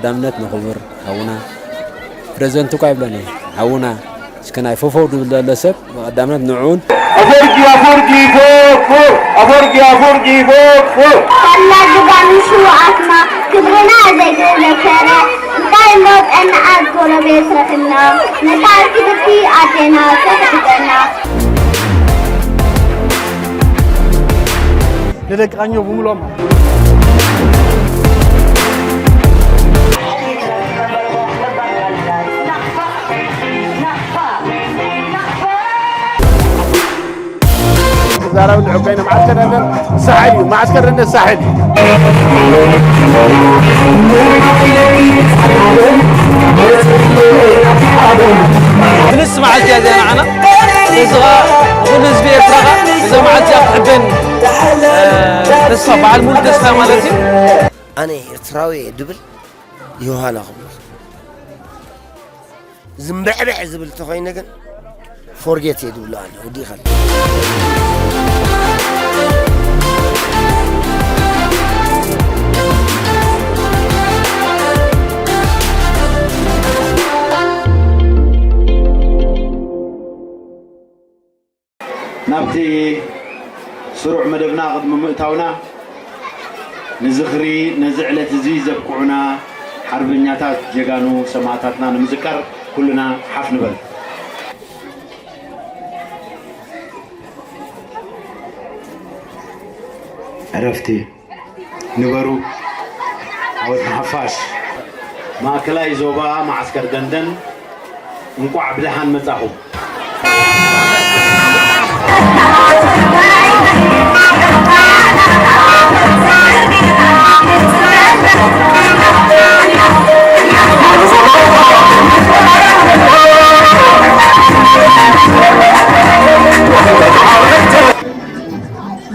ቀዳምነት ንኽቡር ሓውና ፕረዚደንት እኳ ይብለኒ ሓውና እስከ ናይ ፈፈው ድብል ዘሎ ሰብ ብቐዳምነት ንዕኡን ኣፈርጊ ኣፈርጊ ፎ ፎ ኣፈርጊ ኣፈርጊ ፎ ፎ ካላ ጅጋኑ ሽውኣትና ክብርና ዘይተዘከረ እንታይ እሞ ጠንዓት ጎረቤት ረኽብና ነታ ክብርቲ ኣዴና ተኽሕደና። ለደቂ ቃኘው ብምሎም ዛራዊ ልዑካይነ ማዕስከር ደንደን ሳሕል እዩ። ማዕስከር ደንደን ሳሕል። ትንስ መዓልቲ እያ እዚኣ ንዓና። እዚ ኸኣ ኩሉ ህዝቢ ኤርትራ ኸኣ እዛ መዓልቲ እያ ክትሕበን ተስፋ በዓል ሙሉ ተስፋ ማለት እዩ። ኣነ ኤርትራዊ እየ ድብል ዮሃና ክብሎ ዝምብዕብዕ ዝብል ተኾይነ ግን ፎርጌት እየ ድብሎ ኣነ ወዲእኻ። ናብቲ ስሩዕ መደብና ቅድሚ ምእታውና ንዝኽሪ ነዚ ዕለት እዚ ዘብቅዑና ሓርበኛታት ጀጋኑ ሰማእታትና ንምዝካር ኩልና ሓፍ ንበል። ዕረፍቲ ንበሩ ዓወት ንሓፋሽ። ማእከላይ ዞባ ማዓስከር ደንደን እንቋዕ ብደሓን መጻኹም።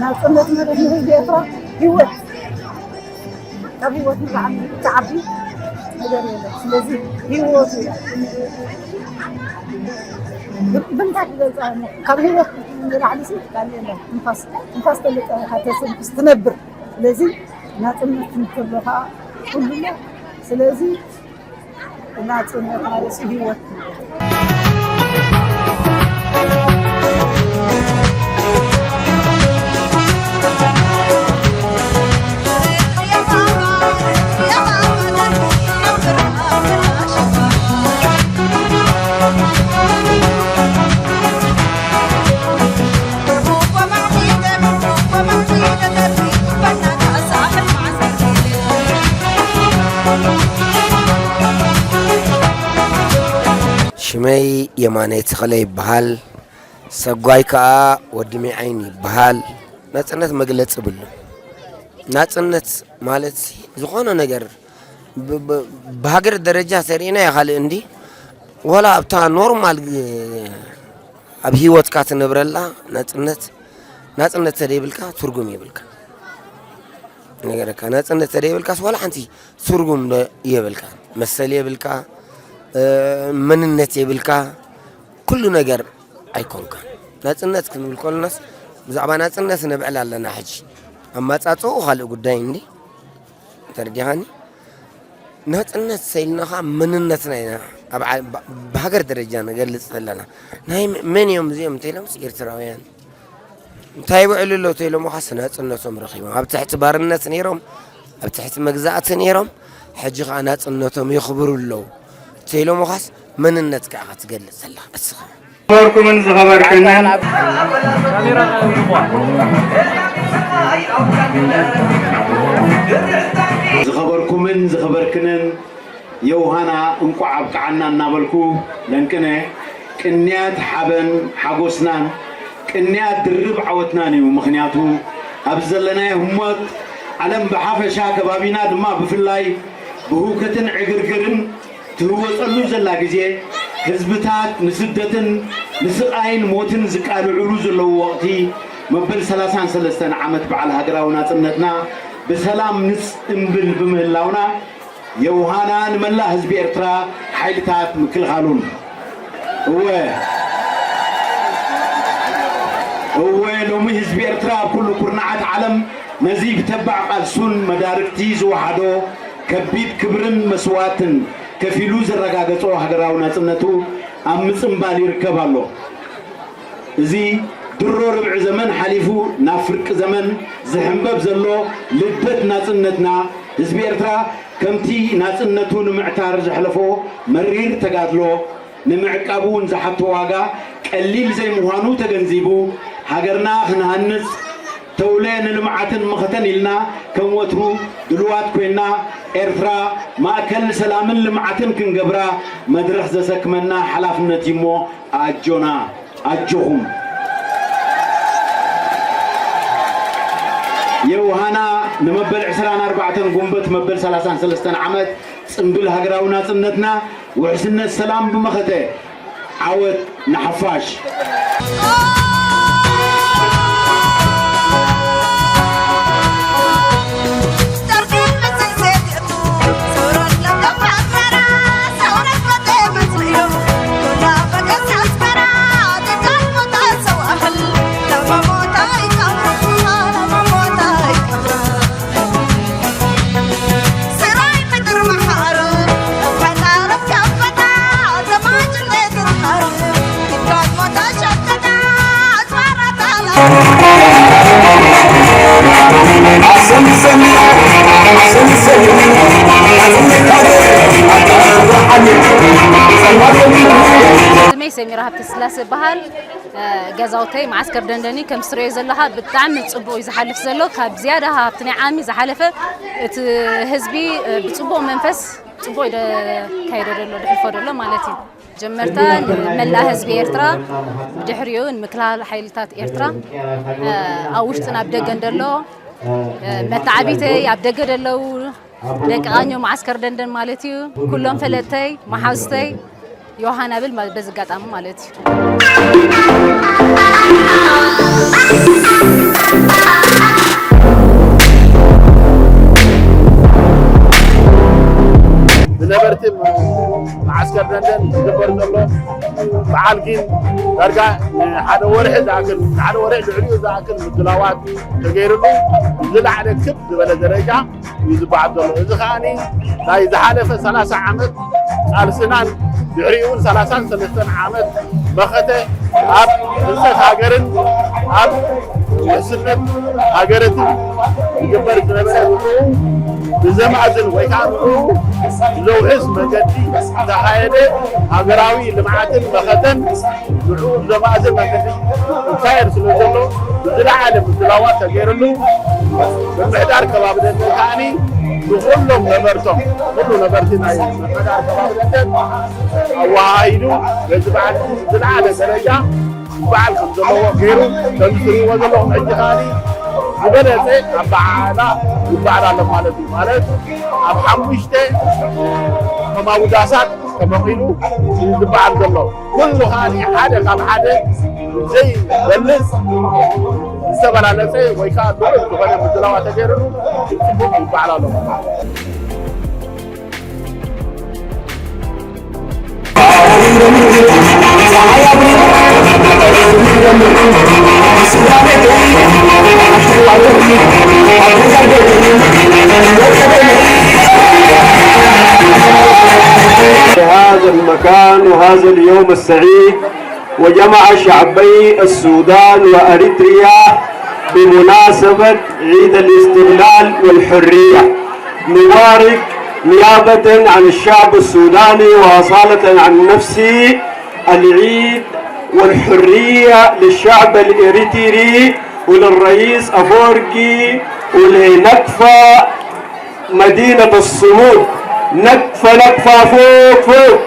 ናጽነት ማለት ንህዝቢ ኤርትራ ህይወት ካብ ህይወት ንላዕሊ ዝዓቢ ነገር የለን። ስለዚ ህይወቱ ብምንታይ ክገልፃ ካብ ህይወት ንላዕሊ ሲ ካልእ የለን። ትንፋስ ትንፋስ ተለቀ ተሰንፍስ ትነብር። ስለዚ ናፅነት እንከሎ ከዓ ኩሉ ኣሎ። ስለዚ ናፅነት ማለት ህይወት ሽመይ የማነ ተኽለ ይበሃል። ሰጓይ ከኣ ወዲ ሚዓይን ይበሃል። ናጽነት መግለጺ ብሉ። ናጽነት ማለት ዝኾነ ነገር ብ- ብ- ብሃገር ደረጃ ተርእና ይኻልእ እንዲ ወላ ኣብታ ኖርማል ግ- ኣብ ህይወትካ ትነብረላ ናጽነት ናጽነት ተደይብልካ ትርጉም የብልካ ነገረካ ናጽነት ተደይብልካስ ዋላ ሓንቲ ትርጉም ዶ- የብልካ መሰል የብልካ እ፣ መንነት የብልካ ኩሉ ነገር ኣይኮንካን ናጽነት ክንብል ከለናስ ብዛዕባ ናጽነት ነብዕል ኣለና ሕጂ ኣማጻጽኡ ካልእ ጉዳይ እንዲ ተረዲኻኒ ናጽነት ሰይልና ኸዓ መንነትና ኢና ኣብ ዓ- ብ- ብሃገር ደረጃ ንገልጽ ዘለና ናይ መ- መን እዮም እዚኦም እንተኢሎምስ ኤርትራውያን እንታይ ይውዕሉ ኣለዉ ተኢሎሞ ኸዓስ ናጽነቶም ረኺቦም ኣብ ትሕቲ ባርነት ነይሮም ኣብ ትሕቲ መግዛእቲ ነይሮም ሕጂ ኸዓ ናጽነቶም የኽብሩ ኣለዉ ተኢሎሞ ኸዓስ መንነት ከዓ ክትገልጽ ኣለኻ እስኻ ዝኸበርኩምን ዝኸበርክንን ዝኸበርኩምን ዝኸበርክንን የውሃና እንቋዕ ኣብቅዓና እናበልኩ ለንቅነ ቅንያት ሓበን ሓጎስናን ቅንያት ድርብ ዓወትናን እዩ ምኽንያቱ ኣብዚ ዘለናዮ ህሞት ዓለም ብሓፈሻ ከባቢና ድማ ብፍላይ ብህውከትን ዕግርግርን ትህወጸሉ ዘላ ግዜ፣ ህዝብታት ንስደትን ንስቓይን ሞትን ዝቃልዑሉ ዘለዉ ወቕቲ፣ መበል ሰላሳን ሰለስተን ዓመት በዓል ሃገራዊ ናጽነትና ብሰላም ንጽንብል ብምህላውና፣ የውሃና ንመላእ ህዝቢ ኤርትራ ሓይልታት ምክልኻሉን። እወ፣ እወ፣ ሎሚ ህዝቢ ኤርትራ ኣብ ኩሉ ኩርናዓት ዓለም ነዚ ብተባዕ ቃልሱን መዳርግቲ ዝወሓዶ ከቢድ ክብርን መስዋእትን ከፊሉ ዘረጋገጾ ሃገራዊ ናጽነቱ ኣብ ምጽንባል ይርከብ ኣሎ። እዚ ድሮ ርብዒ ዘመን ሓሊፉ ናብ ፍርቂ ዘመን ዝሕንበብ ዘሎ ልደት ናጽነትና፣ ህዝቢ ኤርትራ ከምቲ ናጽነቱ ንምዕታር ዘሕለፎ መሪር ተጋድሎ፣ ንምዕቃቡ እውን ዝሓቶ ዋጋ ቀሊል ዘይምዃኑ ተገንዚቡ፣ ሃገርና ክንሃንጽ፣ ተውለ ንልምዓትን መኸተን ኢልና ከም ወትሩ ድሉዋት ኮይና፣ ኤርትራ ማእከል ሰላምን ልምዓትን ክንገብራ መድረኽ ዘሰክመና ሓላፍነት እዩ እሞ፣ ኣጆና፣ ኣጆኹም። የውሃና ንመበል ዕስራን ኣርባዕተን ጉንበት መበል ሰላሳን ሰለስተን ዓመት ጽምብል ሃገራዊ ናጽነትና፣ ውሕስነት ሰላም ብመኸተ፣ ዓወት ንሓፋሽ። ስመይ ሰሚራ ሃብተስላሴ ይበሃል። ገዛውተይ መዓስከር ደንደን እዩ። ከም ትርእዮ ዘለኻ ብጣዕሚ ጽቡቕ እዩ ዝሓልፍ ዘሎ። ካብ ዝያዳ ካብቲ ናይ ዓሚ ዝሓለፈ እቲ ህዝቢ ብጽቡቕ መንፈስ ጽቡቕ እዩ ዘካይዶ ዘሎ፣ ዘሕልፎ ዘሎ ማለት እዩ። መጀመርታ ንመላእ ህዝቢ ኤርትራ፣ ድሕሪኡ ንምክልኻል ሓይልታት ኤርትራ፣ ኣብ ውሽጥን ኣብ ደገን ዘሎ መተዓቢተይ፣ ኣብ ደገ ዘለዉ ደቂ ቃኘው መዓስከር ደንደን ማለት እዩ። ኩሎም ፈለጥተይ፣ መሓዙተይ ዮሃና ብል በዚ ኣጋጣሚ ማለት እዩ። ዝነበርቲ መዓስከር ደንደን ዝግበር ዘሎ በዓል ግን ዳርጋ ንሓደ ወርሒ ዝኣክል፣ ንሓደ ወርሒ ልዕሊኡ ዝኣክል ምድላዋት ተገይርሉ ብዝለዓለ ክብ ዝበለ ደረጃ እዩ ዝበዓል ዘሎ። እዚ ከዓኒ ናይ ዝሓለፈ ሰላሳ ዓመት ቃልስናን ድሕሪኡ እውን ሰላሳን ሰለስተን ዓመት መኸተ ኣብ ህንፀት ሃገርን ኣብ ውሕስነት ሃገርትን ዝግበር ዝነበረ ንዕኡ ብዘማእዝን ወይ ከዓ ንዕኡ ብዘውሕስ መገዲ ዝተኻየደ ሃገራዊ ልምዓትን መኸተን ንዕኡ ብዘማእዝን መገዲ ይካየድ ስለ ዘሎ ብዝለዓለ ምድላዋት ተገይርሉ ምምሕዳር ከባቢ ደንደን ከዓኒ ንኹሎም ነበርቶም ኩሉ ነበርቲ ናይ ምምሕዳር ከባቢ ደንደን ኣወሃሂዱ በዚ በዓል እዚ ዝለዓለ ደረጃ ይበዓል ከም ዘለዎ ገይሩ ከምዚ ትርእይዎ ዘለኹም ሕጂ ከዓኒ ዝበለፀ ኣበዓዕላ ይበዓል ኣሎ ማለት እዩ። ማለት ኣብ ሓሙሽተ ከማዊ ዳሳት ተመቒሉ እዩ ዝበዓል ዘሎ። ኩሉ ከዓኒ ሓደ ካብ ሓደ ዘይበልፅ ዝተበላለፀ ወይ ከዓ ልዑል ዝኾነ ምድላዋ ተገይርሉ ጽቡቕ ይበዓል ኣሎ። هذا المكان وهذا اليوم السعيد وجمع شعبي السودان وأريتريا بمناسبة عيد الاستقلال والحرية. نبارك نيابة عن الشعب السوداني وأصالة عن نفسي العيد والحرية للشعب الإريتري وللرئيس أفورقي ولنكفى مدينة الصمود. نكفى نكفى فوق فوق.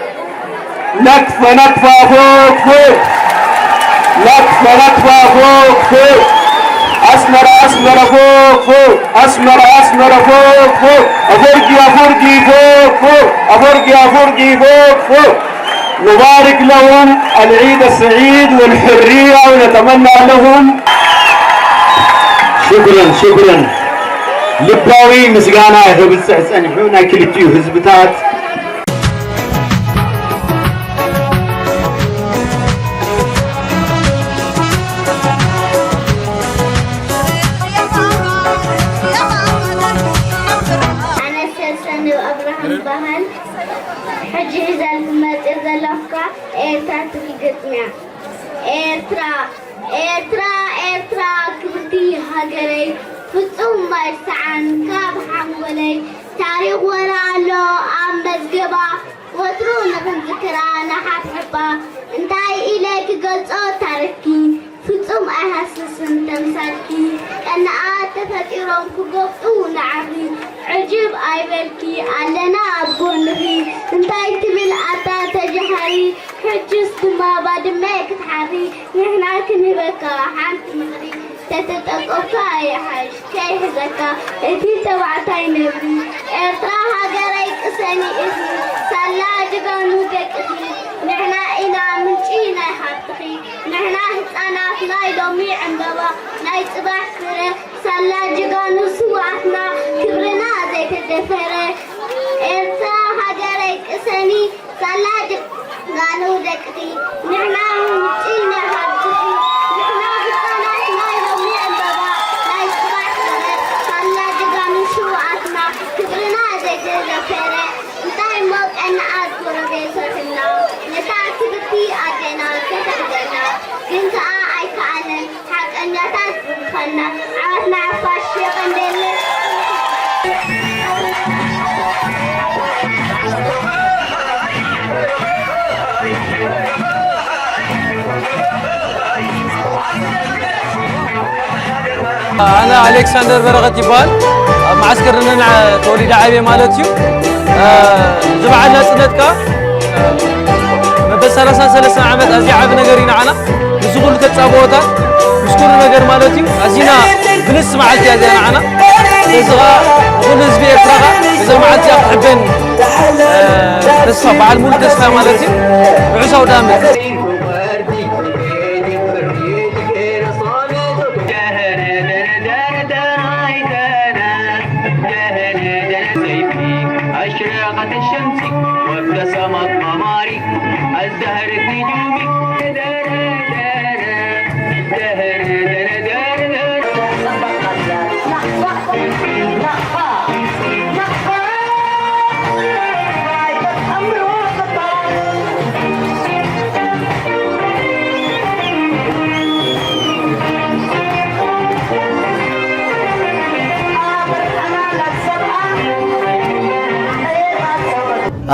نكفى نكفى فوق فوق. نكفى نكفى فوق فوق. أسمر أسمر فوق فوق. أسمر أسمر فوق فوق. أفرقي أفرقي فوق فوق. أفرقي أفرقي فوق فوق. نبارك لهم العيد السعيد والحرية ونتمنى لهم شكرا شكرا ልባዊ ምስጋና ክብጽሕ ጸኒሑ ናይ ክልቲኡ ህዝብታት أنا سلسلة ሒዘልኩም መፂእ ዘለኹ ኤርትራ ትብል ግጥሚ እያ። ኤርትራ፣ ኤርትራ፣ ኤርትራ ክብርቲ ሃገረይ፣ ፍጹም ኣይርሳዓን ካብ ሓንጎለይ። ታሪኽ ወረ ኣሎ ኣብ መዝገባ፣ ወትሩ ንኽንዝክራ ንሓብሕባ። እንታይ ኢለ ክገልጾ ታሪኽኪ፣ ፍጹም ኣይሃስስን ተምሳልኪ። ቀናኣት ተፈጢሮም ክጎብጡ ንዓኺ፣ ዕጅብ ኣይበልኪ ኣለና ኣብ ጎንኺ። እንታይ ትብል ኣታ ተጃሃሪ፣ ሕጅስ ድማ ባድመ ክትሓሪ። ንሕና ክንህበካ ሓንቲ ምኽሪ፣ ተተጠቀምካ ይሓሽ ከይሕዘካ እቲ ተባዕታይ ነብሪ። ኤርትራ ሃገረይ ቅሰኒ ኢኺ፣ ሳላ ጅጋኑ ደቅኺ። ንሕና ኢና ምንጪ ናይ ሃብትኺ፣ ንሕና ህጻናት ናይ ሎሚ ዕምበባ፣ ናይ ጽባሕ ፍረ። ሳላ ጅጋኑ ስውኣትና፣ ክብርና ዘይተደፈረ። ኤርትራ ሃገረይ ቅሰኒ፣ ሳላ ጅጋኑ ደቅኺ። ንሕና ምንጪ ናይ ሃብትኺ፣ ንሕና ህጻናት ናይ ሎሚ ዕምበባ፣ ናይ ጽባሕ ፍረ። ሳላ ጅጋኑ ስውኣትና፣ ክብርና ዘይተደፈረ። እንታይ እሞ ቀናኣት ጎረቤታትና፣ ነታ ክብርቲ ኣዴና ከተሕብነና፣ ግን ከኣ ኣይከኣለን። ሓቀኛታት ብምዃንና ዓወትና ሓፋሽ የቐንየልና። ኣነ ኣሌክሳንደር በረኸት ይበሃል። ኣብ መዓስከር ንነንዓ ተወሊደ ዓብየ ማለት እዩ። እዚ በዓል ናጽነት ከኣ መበል ሰላሳን ሰለስተን ዓመት ኣዝዩ ዓቢ ነገር እዩ ንዓና። እዚ ኩሉ ተጻብኦታት ምስ ኩሉ ነገር ማለት እዩ ኣዚና ብልጽቲ መዓልቲ እያ እዚኣ ንዓና። እዚ ኸኣ ኩሉ ህዝቢ ኤርትራ ኸኣ እዛ መዓልቲ እያ ክትሕበን ተስፋ በዓል ሙሉ ተስፋ ማለት እዩ። ርሑስ ኣውደ ዓመት። أشرقت الشمس وابتسم القمر أزدهرت نجومي.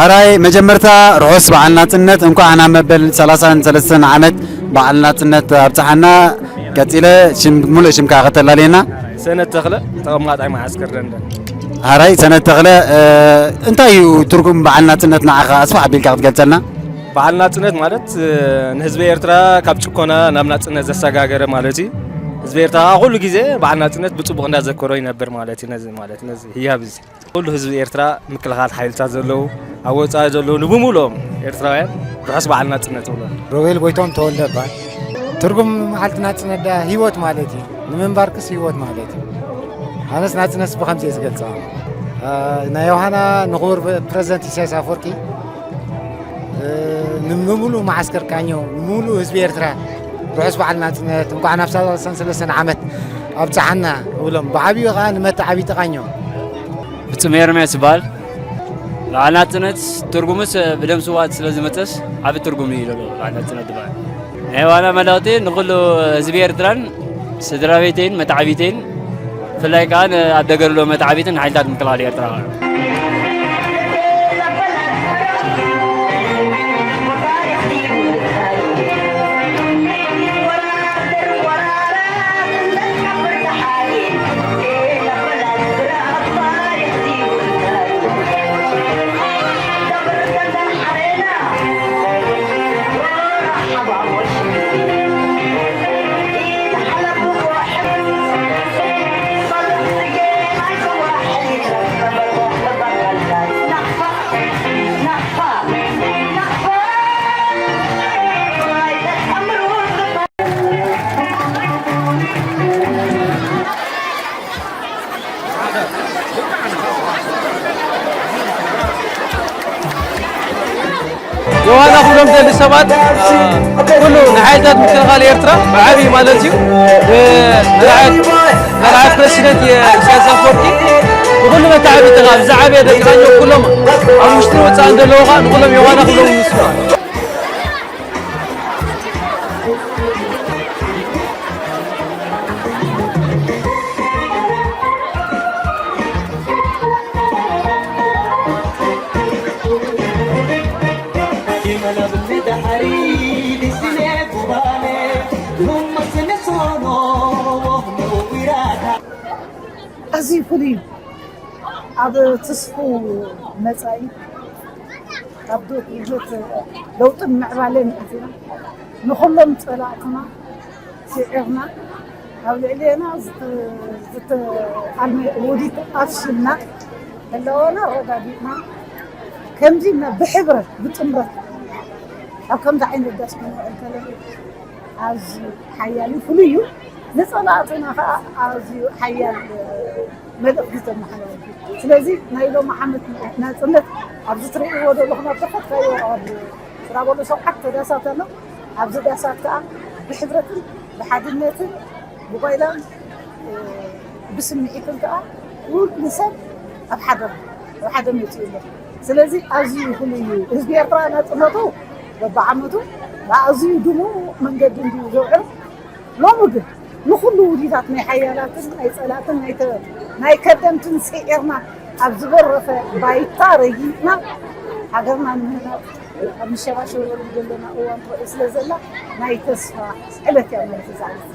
ኣራይ መጀመርታ ርሑስ በዓል ናጽነት፣ እንኳዕ ናብ መበል ሰላሳን ሰለስተን ዓመት በዓል ናጽነት ኣብጽሓና። ቀጺለ ሽም፣ ሙሉእ ሽምካ ከተላልየና? ሰነድ ተኽለ፣ ተቐማጣይ መዓስከር ደንደን። ኣራይ ሰነድ ተኽለ፣ እ፣ እንታይ እዩ ትርጉም በዓል ናጽነት ንዓኻ ኣስፋሕ ኣቢልካ ክትገልጸልና? በዓል ናጽነት ማለት፣ እ፣ ንህዝቢ ኤርትራ ካብ ጭኮና ናብ ናጽነት ዘሰጋገረ ማለት እዩ። ህዝቢ ኤርትራ ከዓ ኩሉ ግዜ በዓል ናጽነት ብጽቡቕ እንዳዘከሮ ይነብር ማለት እዩ። ነዚ ማለት ነዚ ህያብ እዚ ኩሉ ህዝቢ ኤርትራ፣ ምክልኻል ሓይልታት ዘለዉ፣ ኣብ ወጻኢ ዘለዉ፣ ንብሙሉኦም ኤርትራውያን ርሑስ በዓል ናጽነት እብሎም። ሮቤል ጎይቶም ተወልደ እባል። ትርጉም መዓልቲ ናጽነት ደኣ ህይወት ማለት እዩ። ንምንባርክስ ህይወት ማለት እዩ። ኣነስ ናጽነትስ ብኸምዚ እየ ዝገልጻ። እ፣ ናይ ዮሃና ንኽቡር ፕረዚደንት ኢሳያስ ኣፈወርቂ፣ እ፣ ንምሉእ መዓስከር ቃኘው፣ ንምሉእ ህዝቢ ኤርትራ ርሑስ በዓል ናጽነት፣ እንኳዕ ናብ ሰላሳን ሰለስተን ዓመት ኣብጽሓና እብሎም። ብዓቢኡ ኸኣ ንመተዓቢቲ ቃኘው። ፍጹም ኤርምያስ ይበሃል። በዓል ናጽነት ትርጉሙስ ብደም ስውኣት ስለ ዝመጸስ ዓቢ ትርጉም እዩ ዘለዎ በዓል ናጽነት ዝበሃል። ናይ ዋና መልእኽቲ ንኹሉ ህዝቢ ኤርትራን ስድራ ቤተይን መተዓቢተይን ብፍላይ ከኣ ኣብ ደገ ዘለዉ መተዓቢትን ሓይልታት ምክልኻል ኤርትራ። ዮሃና ክብሎም ደሊ ሰባት፣ እ፣ ኩሉ ንሓይልታት ምክልኻል ኤርትራ ብዓብዪ ማለት እዩ። እ፣ መራሕት መርሃ ፕረሲደንት ኢሳያስ ኣፈወርቂ ንኹሉ መተዓብይትኻ ብዛዕባ ደቂ ራዮ ኩሎም ኣብ ውሽጥን ወፃእን ዘለዉ ከዓ ንኹሎም ዮሃና ክብሎም ይምስሉ። ኣዝዩ ፍሉይ እዩ። ኣብ ትስፉው መጻኢ ኣብ ዶ-፣ ህይወት ለውጥን ምዕባለን ኣቲና ንኹሎም ጸላእትና ስዒርና ኣብ ልዕሌና ዝተ-፣ ዝተኣልመ ውዲት ኣፍሽልና ህላወና ኣረጋጊእና ከምዚ ኢልና ብሕብረት ብጥምረት ኣብ ከምዚ ዓይነት ዳስ ክንውዕል ከለና ኣዝዩ ሓያል እዩ፣ ፍሉይ እዩ። ንጸላእትና ኸኣ ኣዝዩ ሓያል መልእኽቲ ዘመሓላልፍ እዩ። ስለዚ ናይ ሎሚ ዓመት ናጽነት ኣብዚ ትርእይዎ ዘለኹም ኣብ ተኸትካዮ ኣብ ስራ በሎ ሸውዓተ ዳሳት ኣሎ። ኣብዚ ዳሳት ከኣ ብሕብረትን ብሓድነትን ብጓይላን ብስምዒትን ከኣ ኩሉ ሰብ ኣብ ሓደ ኣብ ሓደ መጺኡ ኣሎ። ስለዚ ኣዝዩ ፍሉይ እዩ። ህዝቢ ኤርትራ ናጽነቱ በብዓመቱ ብኣዝዩ ድሙቕ መንገዲ እንድዩ ዘውዕል። ሎሚ ግን ንኹሉ ውዲታት ናይ ሓያላትን ናይ ጸላእትን ናይ ተ-፣ ናይ ከደምትን ስዒርና ኣብ ዝበረፈ ባይታ ረጊጽና ሃገርና ንምህናጽ ኣብ ንሸባሸበሉ ዘለና እዋን ትረእ ስለ ዘላ ናይ ተስፋ ዕለት እያ ማለት እዛ ዕለት።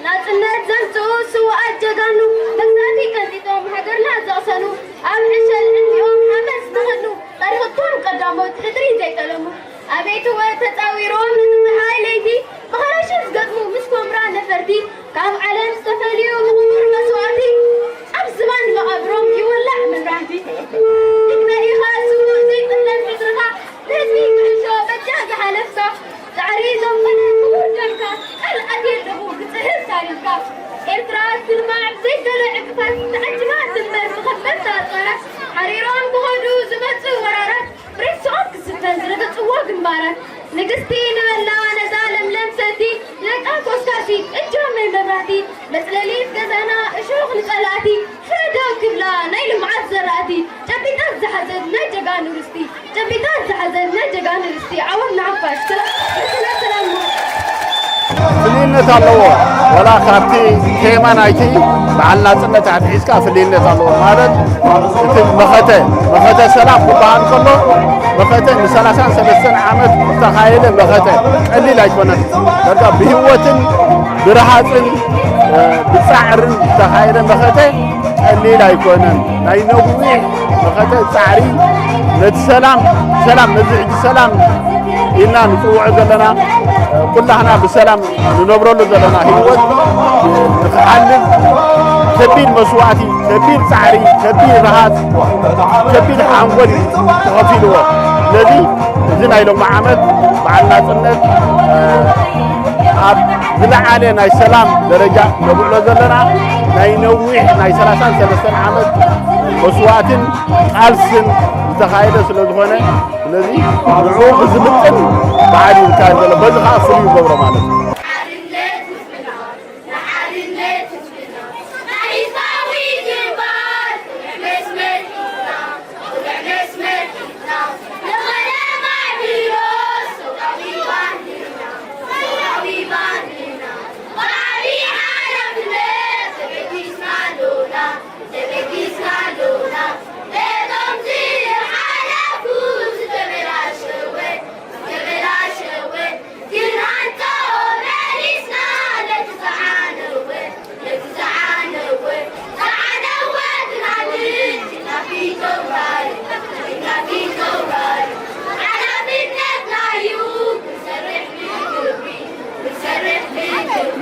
ናጽነት ዘምጽኡ ስዉኣት ጀጋኑ መግዛእቲ ቀንጢጦም ሃገርና ዘቕሰኑ ኣብ ዕሸል ዕድሚኦም ሓመድ ዝተኸድኑ ታሪኽቶም ቀዳሞት ሕድሪ ዘይጠለሙ ኣበይትወ ተጻዊሮም ንጽባሕ ለይቲ ብኸረሽት ዝገጥሙ ምስ ኮምራ ነፈርቲ ካብ ዓለም ዝተፈልዩ ብኽቡር መስዋእቲ ኣብ ዝባን መቓብሮም ይውላዕ መብራህቲ። ድግመ ኢኻ ስዉእ ዘይጥለም ሕድርኻ ንህዝቢ ክዕሾ በጃ ዝሓለፍካ ጻዕሪ ዘውፈነ ክቡር ደምካ ቃል ኣትየ ኣለኹ ክጽህፍ ታሪኽካ። ኤርትራ ትልማዕ ብዘይገለ ዕንቅፋት ተዓጂባ ትንበር ብኸበድቲ ኣጽዋራት ሓሪሮም ክኸዱ ዝመጹ ወራራት ሬስኦም ክስተ ዝረገጽዎ ግንባራት ንግስቲ ንበላ ነዛ ለምለም ሰቲ ደቃ ኮስካሲ እጃመይ መብራህቲ መጽለሊት ገዛና እሾኽ ንጸላእቲ ፍረ ደው ክብላ ናይ ልምዓት ዘራእቲ ጨቢጣት ዝሓዘት ናይ ጀጋኑ ርስቲ ጨቢጣት ዝሓዘት ናይ ጀጋኑ ርስቲ ዓወት ንሓፋሽ ሰላም ሰላም ሰላም ፍልይነት ኣለዎ። ወላ ካብቲ ቴማ ናይቲ በዓል ናጽነት ኣትሒዝካ ፍልይነት ኣለዎ። ማለት እቲ መኸተ፣ መኸተ ሰላም ክበሃል ከሎ፣ መኸተ ንሰላሳን ሰለስተን ዓመት ዝተኻየደ መኸተ ቀሊል ኣይኮነን። ዳርጋ ብህይወትን ብረሃጽን፣ እ፣ ብጻዕርን ዝተኻየደ መኸተ ቀሊል ኣይኮነን። ናይ ነዊሕ መኸተ ጻዕሪ ነቲ ሰላም፣ ሰላም፣ ነዚ ሕጂ ሰላም ኢልና ንጽውዖ ዘለና፣ ኩላህና ብሰላም ንነብረሉ ዘለና ህይወት ንኽሓልፍ ከቢድ መስዋእቲ፣ ከቢድ ጻዕሪ፣ ከቢድ ረሃጽ፣ ከቢድ ሓንጎል እዩ ተኸፊልዎ። ስለዚ እዚ ናይ ሎሚ ዓመት በዓል ናጽነት ኣብ ዝለዓለ ናይ ሰላም ደረጃ ነብዕሎ ዘለና ናይ ነዊሕ ናይ ሰላሳን ሰለስተን ዓመት መስዋእትን ቃልስን ዝተኻየደ ስለ ዝኾነ፣ ስለዚ ንዕኡ ብዝምጥን በዓል እዩ ዝካየድ ዘሎ። በዚ ከዓ ፍሉይ ይገብሮ ማለት እዩ።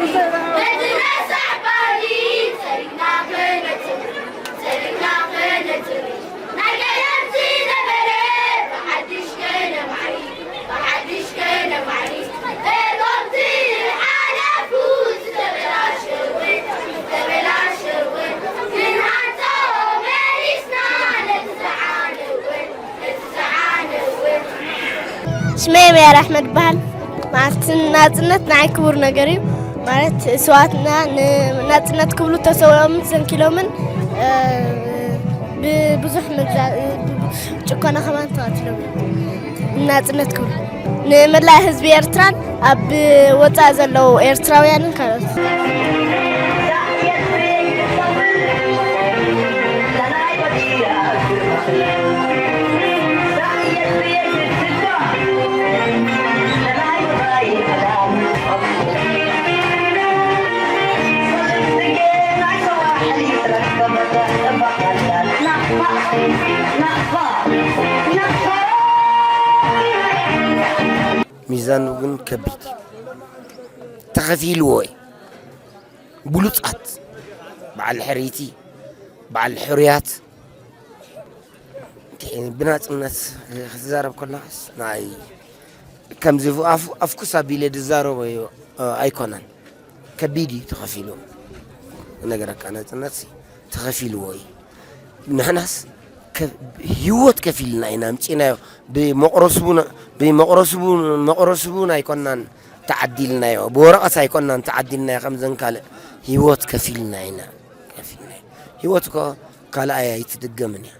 በቲ ረሳሕ ባህሊ ጸሪግና ከነጽሪ፣ ጸሪግና ከነጽሪ፣ ናይ ቀደምቲ ነበረ ብሓድሽ ከነማዕሪ፣ ብሓድሽ ከነማዕሪ። እቶምቲ ዝሓለፉ ዝተበላሸወ፣ ዝተበላሸወ ክንሃንጾ መሊስና ነቲ ዝዓነወ። ስመይ መያር ኣሕመድ በሃል። መዓልቲ ናጽነት ንዓይ ክቡር ነገር እዩ። ማለት ስዋትና ንናጽነት ክብሉ ተሰዊኦምን ሰንኪሎምን፣ እ፣ ብብዙሕ መግዛ-፣ ጭቆና ከማን ተቐቲሎም እዮም። ንናጽነት ክብሉ ንመላእ ህዝቢ ኤርትራን ኣብ ወጻኢ ዘለዉ ኤርትራውያንን ካልኦት። ሚዛኑ ግን ከቢድ እዩ። ተኸፊልዎ እዩ። ብሉጻት፣ በዓል ሕርይቲ፣ በዓል ሕሩያት፣ ብናጽነት ክትዛረብ ከለኻስ ናይ ከምዚ ኣፍ-፣ ኣፍኩስ ኣቢለ ዝዛረቦ እዩ፣ ኣይኮነን። ከቢድ እዩ ተኸፊሉ። ነገረካ ናጽነት ተኸፊልዎ እዩ። ንሕናስ ከ-፣ ህይወት ከፊልና ኢና ኣምጺእናዮ። ብመቑረስቡ ነ-፣ ብመቑረስቡ፣ መቑረስቡ ኣይኮናን ተዓዲልናዮ። ብወረቐት ኣይኮናን ተዓዲልናዮ። ከምዘን ካልእ ህይወት ከፊልና ኢና። ከፊልና። ህይወት እኮ ካልኣይ ኣይትድገምን እያ።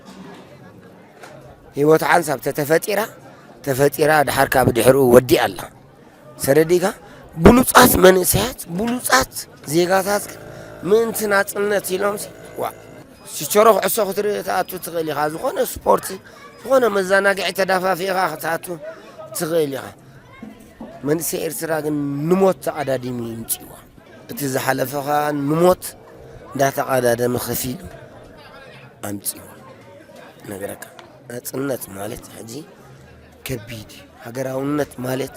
ህይወት ሓንሳብ ተተፈጢራ፣ ተፈጢራ፣ ድሓር ካብ ድሕርኡ ወዲኣ ኣላ። ሰረዲጋ ብሉጻት መንእሰያት፣ ብሉጻት ዜጋታት ግን ምእንቲ ናጽነት ኢሎም ሲ-፣ ዋ፣ ሲቸሮ ኩዕሶ ክትርኢ ትኣቱ ትኽእል ኢኻ። ዝኾነ ስፖርት፣ ዝኾነ መዘናግዒ ተዳፋፊኻ ክትኣቱ ትኽእል ኢኻ። መንእሰይ ኤርትራ ግን ንሞት ተቐዳዲሙ ይምጽእዋ። እቲ ዝሓለፈ ኸኣ ንሞት እንዳተቐዳደመ ከፊሉ ኣምጺእዋ። ነግረካ። ናጽነት ማለት ሕጂ ከቢድ እዩ። ሃገራውነት ማለት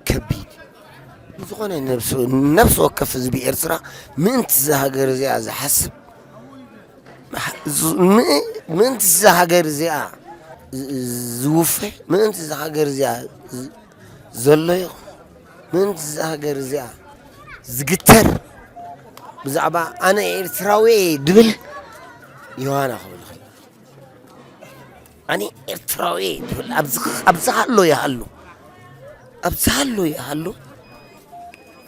ከቢድ እዩ። ዝኾነ ነብሲ፣ ነብሲ ወከፍ ህዝቢ ኤርትራ ምእንቲ እዛ ሃገር እዚኣ ዝሓስብ፣ ዝ-፣ ም-፣ ምእንቲ እዛ ሃገር እዚኣ ዝ-፣ ዝውፈ፣ ምእንቲ እዛ ሃገር እዚኣ ዝ-፣ ዘሎ ይኹን፣ ምእንቲ እዛ ሃገር እዚኣ ዝግተር፣ ብዛዕባ ኣነ ኤርትራዊ እየ ድብል ዮሃና ክብል ይኽእል። ኣነ ኤርትራዊ እየ ድብል ኣብዚ፣ ኣብዚ ሃሎ ይሃሉ፣ ኣብዚ ሃሎ ይሃሉ፣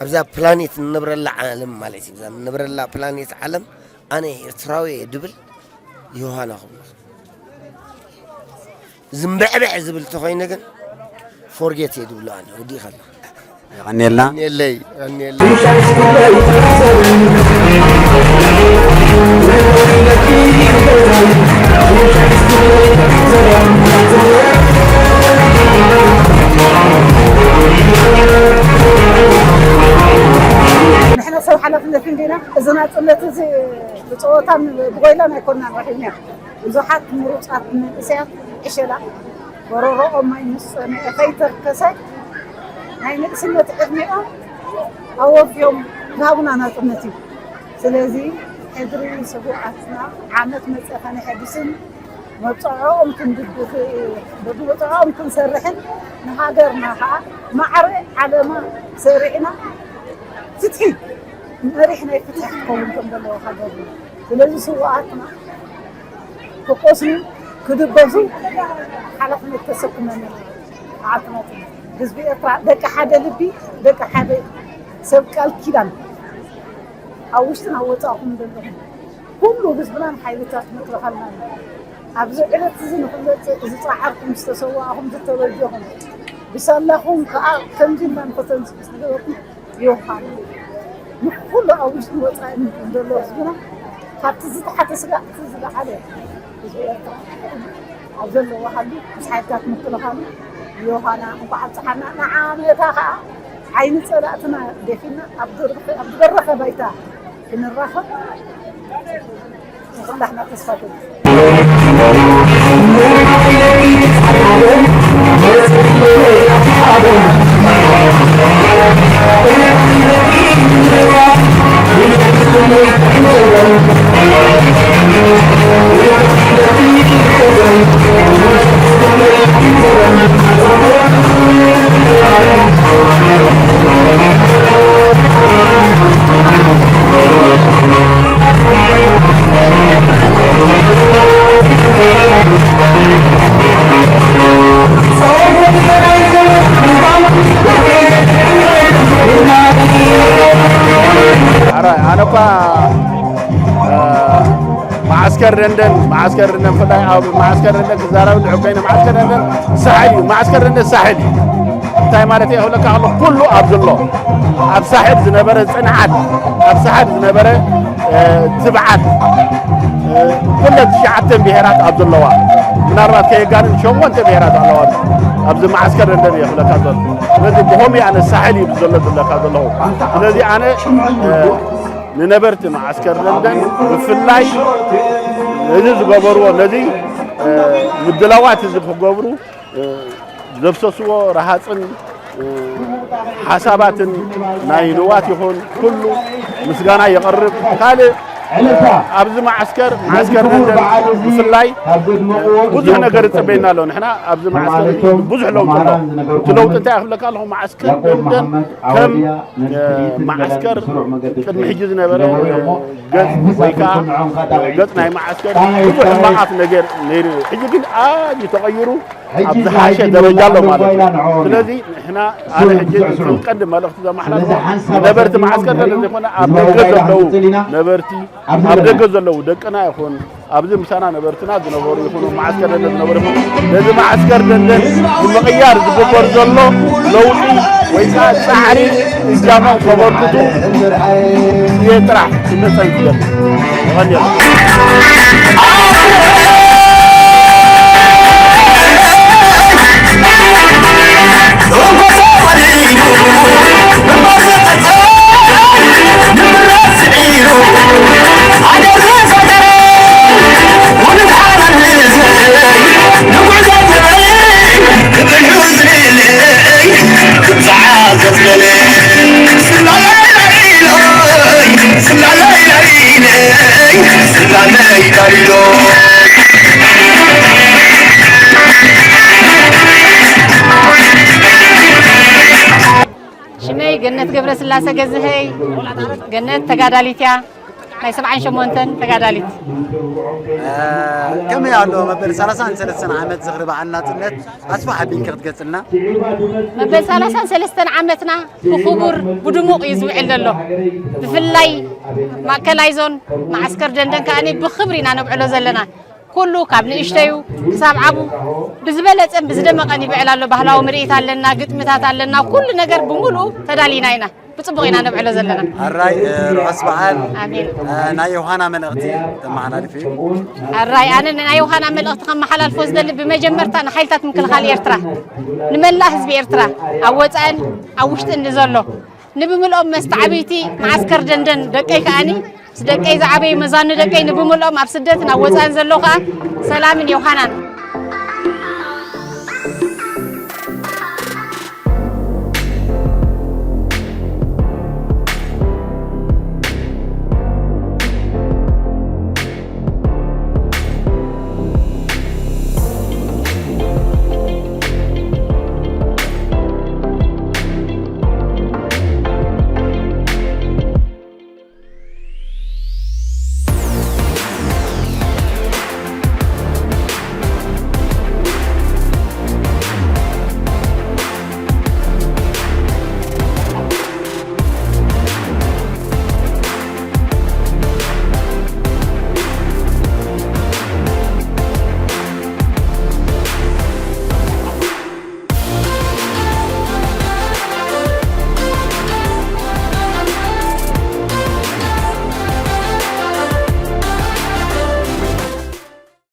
ኣብዛ ፕላኔት እንነብረላ ዓለም ማለት እዩ። እዛ እንነብረላ ፕላኔት ዓለም ኣነ ኤርትራዊ እየ ድብል ዮሃና ክብል። ዝምብዕብዕ ዝብል ተኾይነ ግን ፎርጌት እየ ድብሎ ኣነ። ወዲእ ከላ። የቐንየልና። የቐንየለይ፣ የቐንየለይ። ንሕና ሰብ ሓላፍነት እንዲና። እዚ ናጽነት እዚ ብጸወታን ብጎይላን ኣይኮንናን ረኺብናዮ። ብዙሓት ምሩጻት መንእሰያት ዕሸላ ጎረሮኦም ማይ ምስ ጸምአ ከይተርከሰ ናይ ንእስነት ዕድሜኦም ኣወፍዮም ዝሃቡና ናጽነት እዩ። ስለዚ ሕድሪ ስዉኣትና ዓመት መጸ ከነሐድስን መብጽዖኦም ክንድግፍ፣ በብመብጽዖኦም ክንሰርሕን ንሃገርና ከኣ ማዕረ ዓለማ ሰሪዕና ፍትሒ መሪሕ ናይ ፍትሒ ክትከውን ከም ዘለዎ ሃገርና። ስለዚ ስዉኣትና ክቆስሉ ክድበዙ ሓላፍነት ተሰክመን ኢና። መዓልቲ ናጽነት ህዝቢ ኤርትራ ደቂ ሓደ ልቢ፣ ደቂ ሓደ ሰብ ቃል ኪዳን ኣብ ውሽጥን ኣብ ወጻእኹም ዘለኹም ኩሉ ህዝብናን ሓይልታት ምክልኻልናን ኣብዚ ዕለት እዚ ንኽንመጽእ ዝጸዓርኩም፣ ዝተሰዋእኹም፣ ዝተበጀኹም ብሳላኹም ከኣ ከምዚ ኢልና ንኽተንስኡ ዝገበርኩም ዮሃና ንኹሉ ኣብ ውሽጥን ወጻእን ዘሎ ህዝብና ካብቲ ዝተሓተ ስጋዕ እቲ ዝለዓለ ህዝቢ ኤርትራ ኣብ ዘለዎ ሃሉ ምስ ሓይልታት ምክልኻሉ ዮሃና እንኳዕ ኣብጽሓና። ንዓመታ ከኣ ዓይኒ ጸላእትና ደፊና ኣብ ደርኸ-፣ ኣብ ዝበረኸ ባይታ ክንራኸብ ንኹላህና ተስፋ ተገይሩ። ኣነ እኳ መዓስከር ደንደን መዓስከር ደንደን ብፍላይ ኣብ መዓስከር ደንደን ክዛረብ ልዑብ ኮይነ፣ መዓስከር ደንደን ሳሕል እዩ። መዓስከር ደንደን ሳሕል እዩ። እንታይ ማለት እየ ክብለካ ከሎ፣ ኩሉ ኣብ ዘሎ ኣብ ሳሕል ዝነበረ ጽንዓት፣ ኣብ ሳሕል ዝነበረ ትብዓት፣ ኩለን ትሽዓተን ብሄራት ኣብ ዘለዋ፣ ምናልባት ከየጋንን ሸሞንተ ብሄራት ኣለዋ ኣብዚ መዓስከር ደንደን እየ ክብለካ ዘሎ። ስለዚ ብኸምኡ ኣነ ሳሕል እዩ ዘሎ ዝብለካ ዘለኹ። ስለዚ ኣነ ንነበርቲ መዓስከር ደንደን ብፍላይ ነዚ ዝገበርዎ፣ ነዚ ምድላዋት እዚ ክገብሩ ዘፍሰስዎ ረሃፅን ሓሳባትን ናይ ንዋት ይኹን ኩሉ ምስጋና የቕርብ። ካልእ ኣብዚ መዓስከር መዓስከር ደንደን ብፍላይ ብዙሕ ነገር ይፅበየና ኣሎ። ንሕና ኣብዚ መዓስከር ብዙሕ ለውጢ ኣሎ። እቲ ለውጢ እንታይ ክብለካ ኣለኹ? መዓስከር ደንደን ከም መዓስከር ቅድሚ ሕጂ ዝነበረ ገጽ ወይ ከዓ ገጽ ናይ መዓስከር ብዙሕ ሕማቓት ነገር ነይሩ። ሕጂ ግን ኣዝዩ ተቐይሩ ኣብ ዝሓሸ ደረጃ ኣሎ ማለት እዩ። ስለዚ ንሕና ኣነ ሕጂ እቲ ቀንዲ መልእኽቲ ዘመሓላልፎ ንነበርቲ መዓስከር ደንደን ዘይኮነ ኣብ ደገ ዘለዉ ነበርቲ ኣብ ደገ ዘለዉ ደቅና ይኹን ኣብዚ ምሳና ነበርትና ዝነበሩ ይኹኑ፣ መዓስከር ደንደን ዝነበሩ ይኹኑ፣ ነዚ መዓስከር ደንደን ንምቕያር ዝግበር ዘሎ ለውጢ ወይ ከዓ ፃዕሪ እጃሞም ከበርክቱ እየ ጥራሕ ክምፀን ዝደሊ። የቐንየለይ። ሽመይ ገነት ገብረስላሰ ገዝሀይ፣ ገነት ተጋዳሊት እያ። ናይ ሰብዓን ሸሞንተን ተጋዳሊት። ከመይ ኣሎ መበል ሰላሳን ሰለስተን ዓመት ዝኽሪ በዓል ናጽነት ኣስፋሕ ኣቢልኪ ክትገልጽልና? መበል ሰላሳን ሰለስተን ዓመትና ብኽቡር ብድሙቕ እዩ ዝውዕል ዘሎ። ብፍላይ ማእከላይ ዞን መዓስከር ደንደን ከኣ ብኽብሪ ኢና ነብዕሎ ዘለና። ኩሉ ካብ ንእሽተዩ ክሳብ ዓቡ ብዝበለጸን ብዝደመቐን ይብዕል ኣሎ። ባህላዊ ምርኢት ኣለና፣ ግጥምታት ኣለና፣ ኩሉ ነገር ብምሉኡ ተዳሊና ኢና። ብጽቡቕ ኢና ነብዕሎ ዘለና። ኣራይ ርሑስ በዓል። ኣሜን። ናይ ዮሃና መልእኽቲ ተመሓላልፊ። ኣራይ ኣነ ናይ ዮሃና መልእኽቲ ከመሓላልፎ ዝደሊ ብመጀመርታ ንሓይልታት ምክልኻል ኤርትራ፣ ንመላእ ህዝቢ ኤርትራ ኣብ ወጻእን ኣብ ውሽጥን ንዘሎ ንብምልኦም መስተዓብይቲ መዓስከር ደንደን ደቀይ ከኣኒ ምስ ደቀይ ዝዓበዩ መዛኑ ደቀይ ንብምልኦም ኣብ ስደትን ኣብ ወጻእን ዘሎ ከኣ ሰላምን ዮሃናን